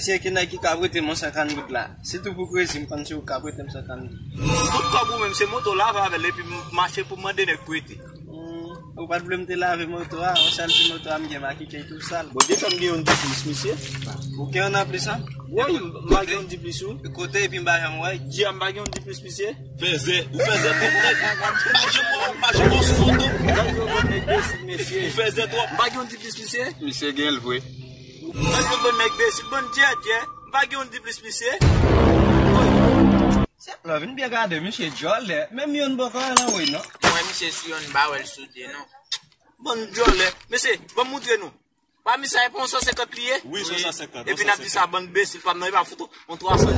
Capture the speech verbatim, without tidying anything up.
Cheke nèg ki ka prete m yon senkant goud la. Sitou pou kredi, m konn si ou ka prete m senkant goud. Tout kòb ou menm, se moto lave avè l epi m mache pou mande nèg prete. Hmm, ou pa t vle m te lave moto a, yon sèl ti moto a m gen makike tou sal. Bondye fè m gen yon diplis, misye. Ou gen yon anplis an? Wi, m pa gen yon diplis, wi. Kote epi m pa janm wè? Di a m pa gen yon diplis, misye. Fèzè, ou fèzè twòp nèg. M pa janm wè, m pa janm wè sou moto. Gad yon bon nèg desid, mesye. Ou fèzè twòp. M pa gen yon diplis, misye. Misye gen l vre. Gad yon bon nèg desid, bon djèdjè. M pa gen yon diplis, misye. Se lò, vin byen gade, misye djòlè. Menm youn poko al anvoye, non. Mwen, misye sou youn, m pa wè l sou de, non. Bann djòlè. Mesye, ban m moutre nou. Pa misye e pa yon san senkant li ye? Wi, se yon san senkant. Epi n ap di sa, bann enbesil, pa m nan, e pa fout yon twa san.